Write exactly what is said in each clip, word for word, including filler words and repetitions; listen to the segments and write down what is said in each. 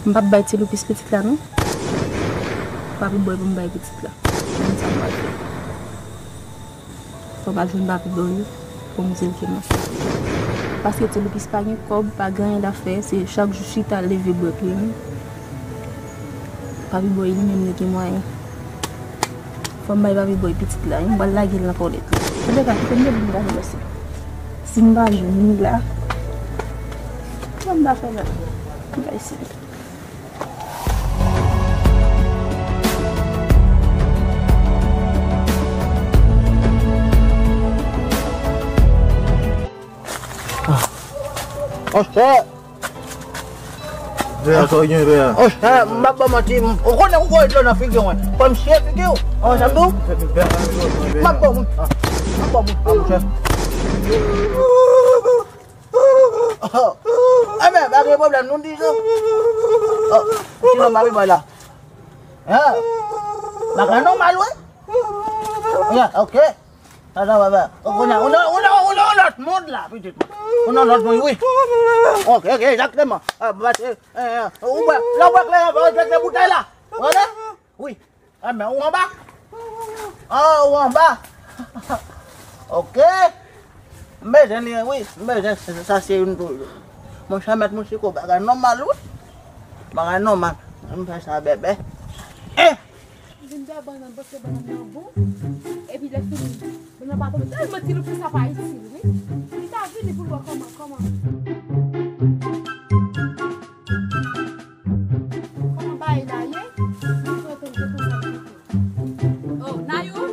M p ap bay Ti Loupis pitit la, non. Papi Boy pou m bay pitit la. Mwen sa m pral fè. Fò m al jwenn Papi Boy pou m di l ke m ansent. Paske Ti Loupis pa gen kòb, pa gen anyen l ap fè, se chak jou chita leve bwè kleren. Papi Boy li menm li gen mwayen. Fò m bay Papi Boy pitit la, wi, m pral lage l nan kòlèt la. Antoulèka, kite m depi m pa jwenn si. Si m pa jwenn li la, kòman m ta fè la? M pa isi. Monchè! Vè a, sa w gen vè a? Monchè, m p ap ba w manti, m, ou konnen ou voye dlo nan figi mwen. Fò m siye figi w. Ou sa m di w? M ap ba w moun. M ap ba w moun. Ah, monchè. Enben, pa gen pwoblèm, nou di sa. Sinon, m ap bay la. Bagay nòmal, wi. Ya, ok. Sa, sa va, va. Ou nan, ou nan, ou nan, ou nan yon lòt mond la, pitit mwen. Ou nan lòt mond, wi. Ok, ok, egzakteman. Ah, ba, eh, eh, eh, ou bwè, lè w bwè kleren, fò w jete boutèy la. Ou tande? Wi. Enben, ou anba? Ah, ou anba? Ok. M bezwen li, wi. M bezwen, sa, sa se youn tou. Monchè, mèt Mouchiko, bagay nòmal, wi. Bagay nòmal. M fè sa, bèbè. Eh! Vin dèyè bannann, paske bannann nan bon. Epi lè fini, bannann pa tonbe. Tèlman Ti Loupis sa pa itil, wi. Li ta vini pou l wè kòman, kòman. Kòman bagay la ye? Mwen sou etonn ke konsa l fè. Oh, Nayou!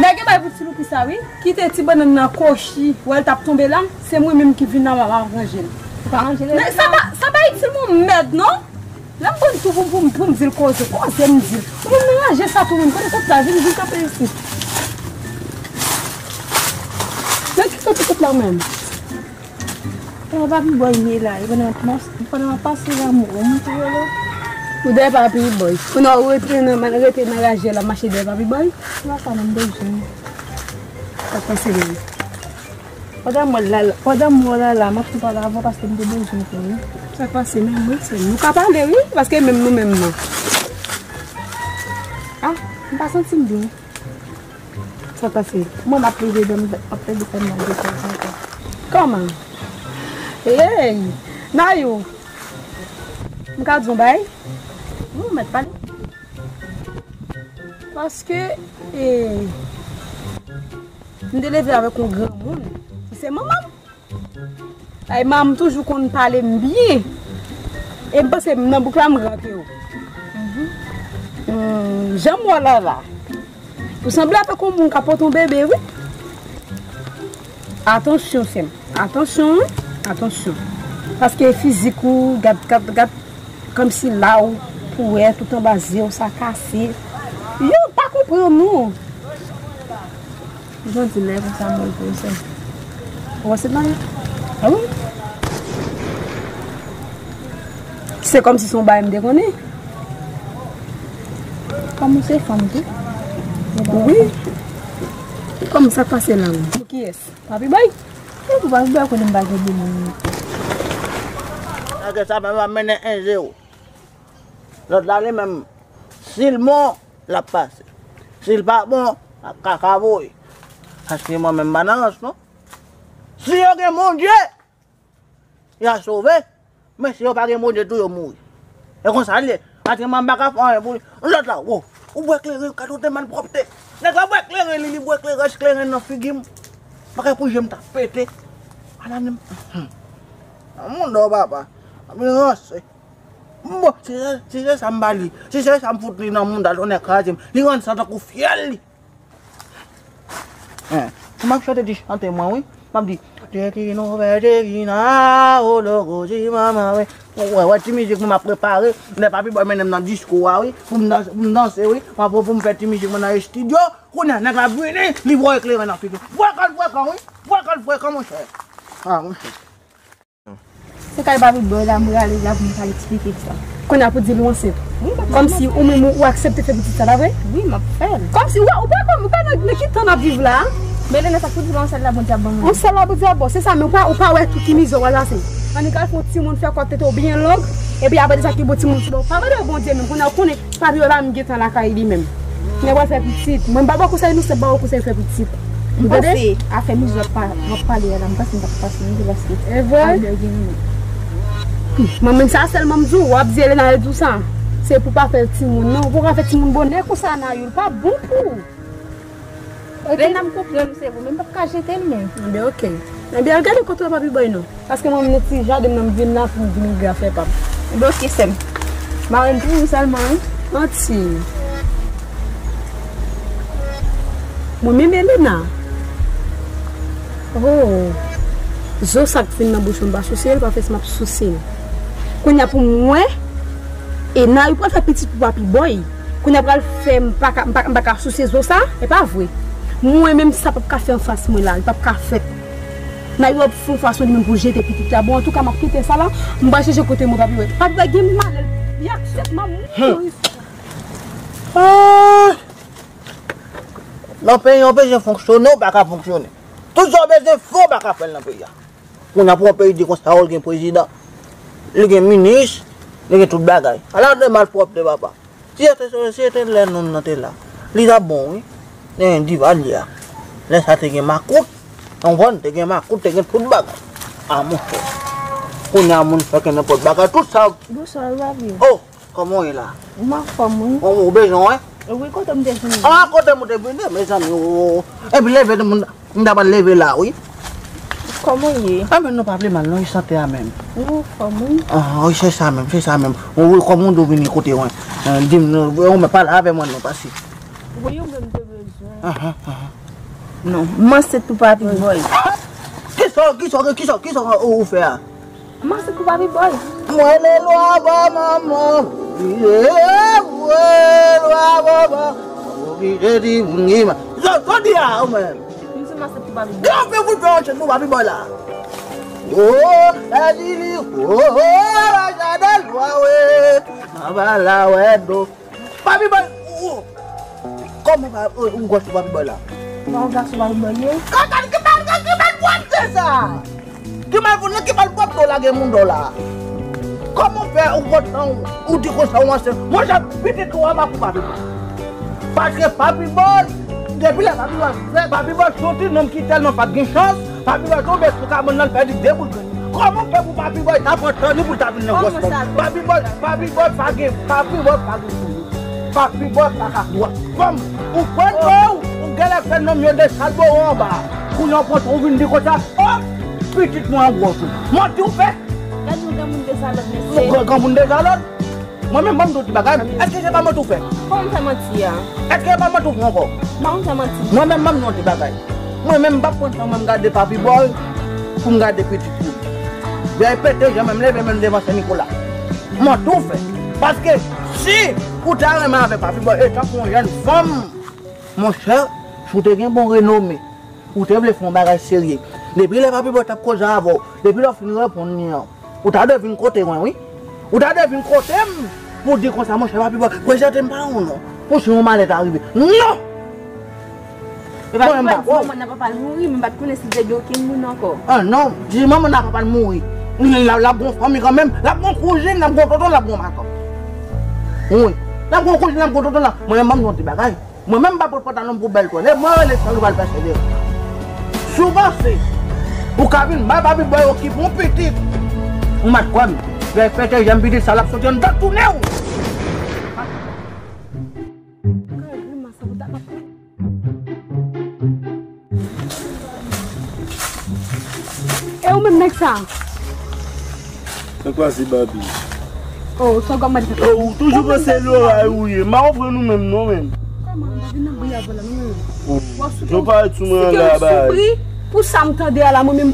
Nèg yo bay pou Ti Loupis sa, wi. Kite ti bannann nan kochi. Wè l t ap tonbe la. Se mwen menm ki vin la, m ap ranje l. Ou pa ranje l? Men sa pa, sa pa itil mwen mèd, non. Lè m konn tou pou, pou, pou m di l koze, koze m di l. Ou menm ranje sa tou menm. Kote sot la, vin, vin kanpe isit. Men ki kote sot la menm? Kòman Papi Boy ye la? E pandan m ap mas-, pandan m ap pase lanmou, ou monte yo la? Ou dèyè Papi Boy. Kounye a ou rete nan, rete nan raje la, mache dèyè Papi Boy? Se pa sa non, m bezwen. Sa k pase menm? Pandan m wè l la, pandan m wè w la la, m ap tou pale avè w paske m te bezwen w tou, wi. Sa k pase menm, wi, se nou ka pale, wi, paske menm nou menm nan. Ah, m pa santi m byen. Sa k pase? Mwen m ap plede dòmi, m ap plede fè mal de tèt ankò. Kòman? Hey! Nayou! M ka di yon bagay? Wi, ou mèt pale. Paske, eh, m te leve avèk yon granmoun ki se manman m. Ay, manman m toujou konn pale m byen. E m panse m nan bouk la, m rantre w. Hmm, jan m wè w la la. Ou sanble avèk yon moun k ap pote yon bebe, wi. Atansyon, sè m. Atansyon, wi. Atansyon. Paske fizik ou, gad, gad, gad, kòmsi la ou pou wè, tout anba zye w sa kase. Yo, pa konprann ou. Jodi lè konsa mwen poze. Ou wè se nan, ah wi. Se kòmsi se yon bagay m te konnen. Kòm ou se fanm tou. Wi. Kòm sa k pase la menm? Pou kiyès? Papi Boy? E pou Papi Boy konnen m pa gen de moun. Nèg sa menm ap mennen en zewo. Lòt la li menm, si l bon, l ap pase. Si l pa bon, l ap kaka voye. Paske mwen menm m pa nan rans non. Si yo gen Bondye, y a sove. Men si yo pa gen Bondye tou, yo mouri. E konsa l ye. Paske mwen m pa ka fè anyen pou li. Lòt la, wo, ou bwè kleren, gade yon de malpwòpte. Nèg la bwè kleren, li, li bwè kleren, kleren nan figi m. Bagay pou je m ta pete. Ala menm. Nan moun dò papa. Ap ranse. Bon, si se, si se sa m ba li, si se sa m fout li nan mouda, tonnè kraze m. Li rann sa tankou fyèl li. Hein, m ap chante ti chante mwen, wi. M ap di, Tekina, fè Tekina, o logo di mama, wi. Wè, wè, ti mizik mwen m ap prepare. Lè Papi Boy mennen m nan disko a, wi. Pou m dans-, pou m danse, wi. M ap pou m fè ti mizik mwen nan estidyo. Kounye a, nèg la vini, li voye kleren nan figi m. Bwè kòl, bwè kòl, wi. Bwè kòl, bwè kòl, monchè. Ah, monchè. Se kay Papi Boy la m prale la pou m pral eksplike sa. Kounye a pou di l ou ansent. Wi, m ap... Kòmsi ou menm ou, ou aksepte fè pitit sa, pa vre? Wi, m ap fè l. Kòmsi ou, ou pa konn, ou pa nan, nan ki tan n ap viv la a? Men Lena, sa k pou di l ou ansent la, Bondye ap ban mwen. Yon sèl la Bondye ap ba w, se sa, men ou pa, ou pa wè tou ki mizè w pral pase. Annik al fè yon timoun fè kòt tete w byen long, epi apre de sa ki bon timoun sou do w. Pa mande Bondye menm, kounye a w konnen papi w pa menm gentan lakay li menm. Nèg pral fè pitit. Mwen m pa ba w konsèy non, se ba w konsèy fè pitit. Ou tande? Afè mizè w ap pa-, w ap pale a la, m panse m pa t pase non, se paske Evre? Albert gen yon nèg. Mwen menm sa sèlman m di w, w ap di Elena di w sa. Se pou pa fè timoun non, ou pa ka fè timoun bonè konsa Nayoul, pa bon pou ou. Ok. Lè n ap konprann se vou, men m p ap ka jete l, men. Enben, ok. Enben, al gade kote w papi bòy non. Paske mwen menm nan ti jaden m nan m vin la pou m vin rive afè pa m. Enben, ok, sè m. Marèn pou ou sèlman, wi. Anti. Mwen menm Elena. Oh. Zo sa k fin nan bouch mwen, m pa souse l, pa fè si m ap souse l. Kounye a pou mwen, e Nayoul pral fè pitit pou papi bòy. Kounye a pral fè m pa ka, m pa, m pa ka souse zo sa, e pa vre. Mwen menm sa p ap ka fè anfas mwen la, li p ap ka fèt. Nayoul ap fè yon fason li menm pou jete pitit la. Bon, antouka, m ap kite sa la, m pral chèche kote mwen papi bòy. Papi bòy gen malè, li aksepte m ap mouri. Ah! Nan peyi an, w bezwen fonksyone, w pa ka fonksyone. Tout sa w bezwen fè, w pa ka fè l nan peyi a. Kounye a pou yon peyi di konsa, w gen prezidan, li gen minis, li gen tout bagay. Ala de malpwòpte, papa. Si se te, si se te lè nonm nan te la, li t ap bon, wi. Te gen divalye a. Lè sa te gen makout, w konprann, te gen makout, te gen tout bagay. A, monchè. Kounye a, moun fè ke nenpòt bagay, tout sa. Bonswa, papi. Oh! Kòman w ye la? M anfòm, wi. Ou, ou bezwen, wi? Wi, kote m te vini? Ah, kote m te vini, mezanmi, o. Epi leve, m, m ta pral leve la, wi. Kòman w ye? Ah, men nou pa pi mal, non, e sante a menm. M anfòm, wi. Ah, wi, se sa menm, se sa menm. O, wi, kòman w vini kote mwen? Eh, di m, non, ou menm pale avè mwen, non, pase. Wi, ou menm te bezwen. Ah, ah, ah. Non, m ansent pou papi bòy. Kisa, kisa, kisa, kisa ou, ou fè a? M ansent pou papi bòy. Mwen le lwa ba manman. Mwen le lwa ba manman. Oblije di moun ki ma. Jodi a, ou menm. M di m ansent pou papi bòy. Gen anpil moun fè yon chèn pou papi bòy la. Oh, la di li, oh, oh, la jade lwa, we. Mwen pa la, wè, do. Papi bòy, ou, ou, kòman pa, ou, ou gwòs ou papi bòy la? Pa yon gason papi bòy ye? Kaka, ki mal, ki mal pwòpte sa? Ki mal, nan ki malpwòpte w lage moun dò la? Kòman w fè ou kontan, ou di konsa ou ansent? Monchè, pitit ou a pa pou papi bòy. Paske papi bòy, depi lè papi bòy fè, papi bòy se yon ti nonm ki tèlman pa t gen chans, papi bòy tonbe sou kabann nan, l pèdi de bout grenn. Kòman w fè pou papi bòy ta pran tan li pou l ta vin nan gwòs fanm? Papi bòy, papi bòy pa gen, papi bòy pa gen pou li. Papi bòy pa ka gwòs fanm. Ou kwè ke w, ou genlè fè nonm yo de salbo anba. Kounye a w pran tan ou vin di konsa, oh, pitit mwen an gwòs ou. Manti w fè. Gad yon granmoun dezalòd, mesye. Yon gran, granmoun dezalòd. Mwen menm, ban m di w ti bagay. Èske se pa manti w fè? Kòman m fè manti a? Èske se pa manti w fè ankò? Ban m fè manti. Mwen menm, ban m di w ti bagay. Mwen menm, m p ap pran tan mwen m gade papi bòy pou m gade pitit pou li. Vèy pete, jan menm leve menm devan Sen Nikola. Manti w fè. Paske si ou ta renmen avèk papi bòy, e tankou yon jèn fanm, monchè, si w te gen bon renome, ou te vle fè yon bagay serye. Depi lè papi bòy t ap koze avè w, depi lè w fin reponn li an, ou ta dwe vin kote mwen, wi. Ou ta dwe vin kote m pou di konsa, monchè, papi bòy, prezante m pa ou non. Pou si yon malè ta rive. Non! Mwen menm pa kwè. Manman nan papa l mouri, men m pa t konnen si l te gen okenn moun ankò. Ah non, di manman nan papa l mouri. L ap, l ap gon fanmi kanmenm, l ap gon kouzin, l ap gon tonton, l ap gon matant. Wi, l ap gon kouzin, l ap gon tonton, l ap, mwen menm, ban m di w ti bagay. Mwen menm m pa pot pantalon m pou bèl twèl. E mwen rele san rival pèsonèl. Si w panse ou ka vin bay papi bòy okipe yon pitit, ou mèt kwè m. Lè fète jèm pitit sa l ap soti anndan tounen w. E ou menm nèg sa? Sa k pase, Babi? Oh, sa w ap mande sa? Oh, ou toujou panse loray ou ye. M pa konprann ou menm non, menm. Kòman, Babi, nan bri avè la, non, menm? Oh, w ap soufri, yo parèt sou mwen anlè a, bay. Pou sa m tande a la, mwen menm,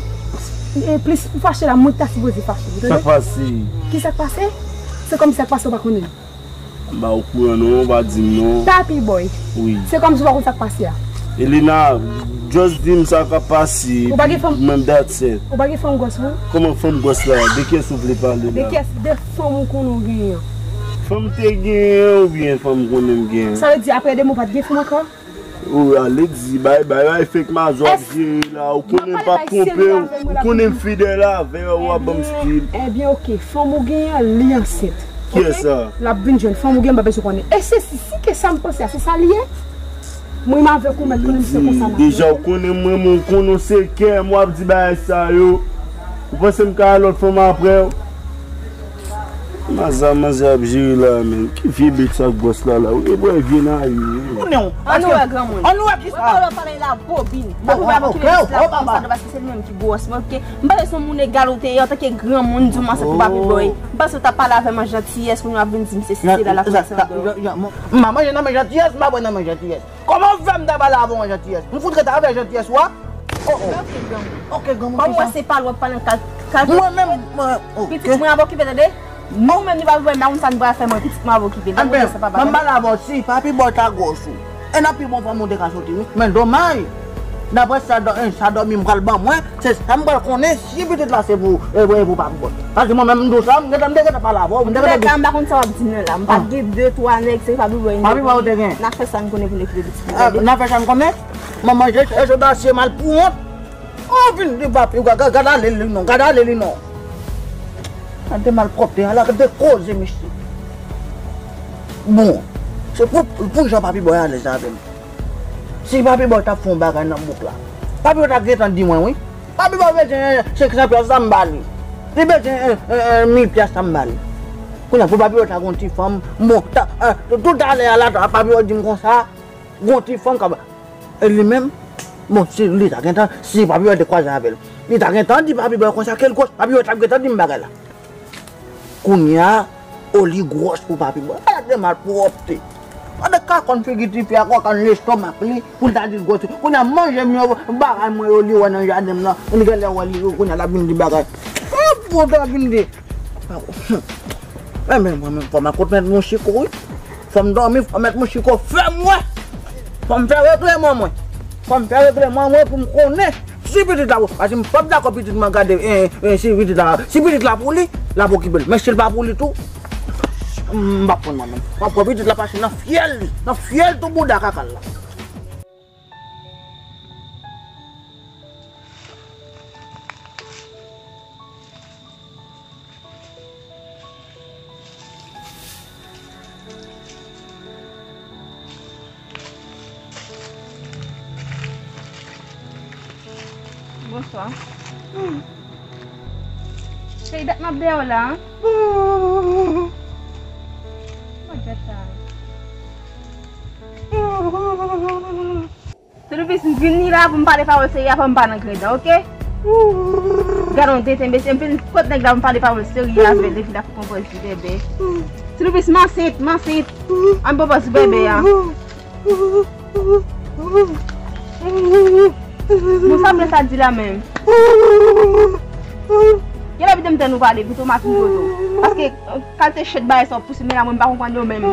e plis ou fache la, mwen ta sipoze fache. Sa k pase? Ki sa k pase? Se kòmsi sa k pase, ou pa konnen. M pa okouran non, ou pa di m non. Papi Boy. Wi. Se kòmsi ou pa konn sa k pase a. Elena, just di m sa k ap pase, epi mwen that's it. Ou pa gen fanm gwòs, non? Kòman fanm gwòs la? De kiyès ou vle pale la? De kiyès, de fanm ou konnen ou genyen? Fanm te genyen oubyen fanm konnen m genyen? Sa vle di apre de mwa ou pa t gen fanm ankò? Ou ale di bay, bay, bay, fake mazo ap jere la. Ou konnen m p ap twonpe w. Ou konnen m fidèl avè w, w ap ban m stil. Ebyen, ebyen, oke. Fanm ou genyen an, li ansent. Kiyès sa? L ap vin jwenn fanm ou genyen, m pa bezwen konnen. E se si, si ke sa m panse a, se sa li ye? Mwen, m avèk ou, mèt konnen m se konsa m ap fè. Deja, ou konnen mwen, mwen, ou konnen se kè m, w ap di bagay sa yo. Ou panse m ka al lòt fanm apre w? Maza, manzè ap jere la, menm. Ki vye bet sa gwòs la, la? Ou gen bwè vye nan ayi. Konnen w. Ann wè granmoun. Ann wè ki sa. Mwen pa wè w pale la bobin. Papi Boy ap okipe plis la pou konsa, paske se li menm ki gwòs. Mwen, oke. M panse se yon moun egal ou te ye antanke granmoun, di w m ansent pou Papi Boy. M panse w t ap pale avè m an jantiyès, kounye a w ap vin di m se si, se la, la, kounye a se yon dòlè. M pa manje nan men jantiyès, m pa bwè nan men jantiyès. Kòman w fè m ta pale avè w an jantiyès? M fout ret avè jantiyès ou a? Oh, oh. Ok, granmoun. Ok, granmoun, kòm w wè se pa l w ap pale an kal-, kal-, mwen menm, mwen, ok. Pitit mwen ap okipe, tande? Nou menm nou pa bezwen makoun sa nou pral fè mwen, pitit mwen ap okipe. Anben, m pale avè w, si Papi Boy ta gwòs ou. E nan pi bon fanm ou te ka soti, wi. Men domaj, daprè sa dò-, eh, sa dòmi m pral ban mwen, se sa m pral konnen si pitit la se pou, eh, pou, pou Papi Boy. Paske mwen menm m di w sa, m gentan, m te gentan pale avè w, m te gentan di. Antouka, m pa konn sa w ap di m nan la. M pa gen de, twa nèg, se Papi Boy. Papi Boy ou te gen. N a fè sa n konnen pou n okipe pitit mwen, tande? N a fè sa n konnen. Manman, je, je odasye, malpouwont. Oh, vin di Papi, gad, gad, gad ale li non, gad ale li non. Gade malpwòpte a la, gade koze misye. Bon, se pou, pou jan Papi Boy alèz avè m. Si Papi Boy t ap fè yon bagay nan bouk la, Papi Boy t ap gentan di mwen, wi. Papi Boy bezwen senk san pyas la, m ba li. Li bezwen, eh, eh, eh, mil pyas la, m ba li. Kounye a, pou Papi Boy ta gon ti fanm, bon, ta, eh, toutalè a la, Papi Boy di m konsa, gon ti fanm k ap E li menm, bon, si li ta gentan, si Papi Boy te kwaze avè l, li ta gentan di Papi Boy konsa ke l gwòs, Papi Boy t ap gentan di m bagay la. Kounye a, o li gwòs pou Papi Boy. Gade malpwòpte. Gade kakòn figi tifi a, kakòn lestomak li, pou l ta di l gwòs. Kounye a, manje m yo, bagay mwen yo, li wè nan jaden m nan, li genlè wè li, kounye a, l ap vin di bagay. Oh, pou l ta vin di. Enben, mwen menm, fò m al kot mèt Mouchiko, wi. Fò m dòmi, fò mèt Mouchiko fè m wè. Fò m fè regleman mwen. Fò m fè regleman mwen pou m konnen si pitit la pou, paske m p ap dakò pitit mwen gade, eh, eh, si pitit la, si pitit la pou li, l ap okipe l. Men si l pa pou li tou, m p ap pran mwen menm. M ap pran pitit la pase nan fyèl li, nan fyèl tou bouda kaka l la. Bonswa. Cheri, dat m ap dèyè w la, an. Mwen djòt la. Ti Loupis, m vini la pou m pale pawòl serye avè w, m pa nan gredan, oke? Gad on tenten mesye, m vin kot nèg la pou m pale pawòl serye avè l, epi l ap konprann ti bebe. Ti Loupis, m ansent, m ansent. An m pran pòz bebe a. Bon, sa vle sa di la menm? Genlè pito m tann ou pale, pito m ap ripoze w. Paske, eh, kalite chet bagay sa w ap pouse m la, mwen m pa konprann yo menm.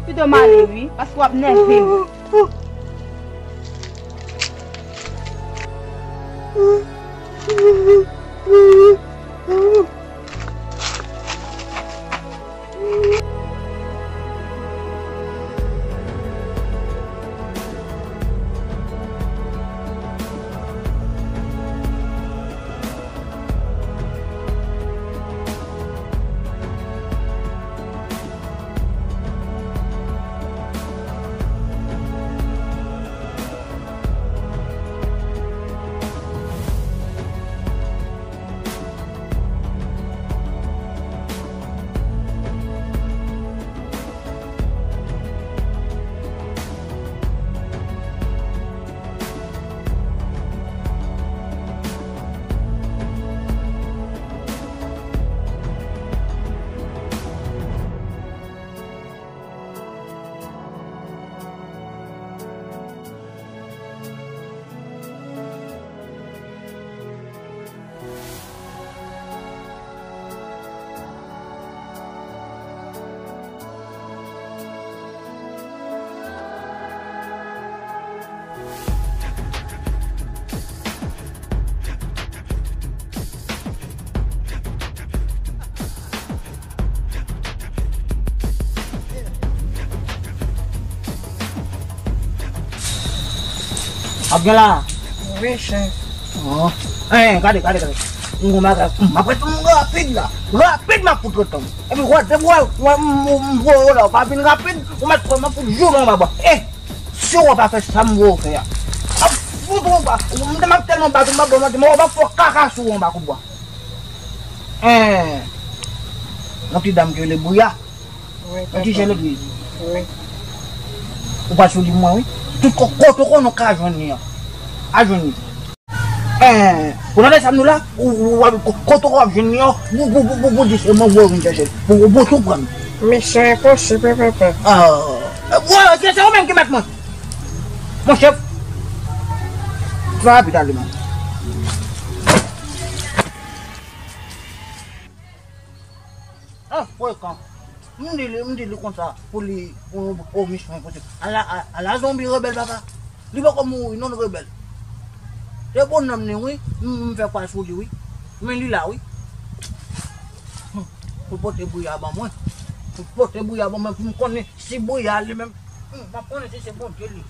Pito m ale wi, paske w ap nève m. Ap gen la. Wi, chèf. Oh. Eh, gade, gade, gade. M gon bagay. M ap ret m rapid la. Rapid m ap fout ret tann. Epi wè, depi wè, wè, m, m, m voye w la, w pa vin rapid, ou mèt kwè m ap fout joure anba bwa. Eh, si w pa fè sa m voye w fè a. M ap fout ou anba. M te m ap tèlman bat ou, m ap ba w manti, m ap fè w kaka sou ou anba kout bwa. Eh, yon ti dam ki rele Bouya. Yon ti jan legliz. Wi. Ou pa sou li mwen, wi. Tout ko-, kote w konnen w ka jwenn li an. A jwenn li. Eh, ou tande sa m di w la? Ou, ou, ou, ko-, kote w ap jwenn li an? Pou, pou, pou, pou, pou di se mwen ou vin chèche. Pou, pou tou pran. Misyon enposib, papa. Ah, wè, se, se ou menm ki mèt mwen. Monchè, fè rapid ale, man. Ah, frekan. M di li, m di li konsa pou li, o, o, misyon enposib. Ala, a-, ala zonbi rebèl, papa. Li poko mouri, non, rebèl. Se bon nonm li, wi. M, m fè kwa sou li, wi. Men li la, wi. Hmm. Pou pote Bouya ban mwen. Pou pote Bouya ban mwen, pou m konnen si Bouya li menm. Hmm, m ap konnen si se Bondye li.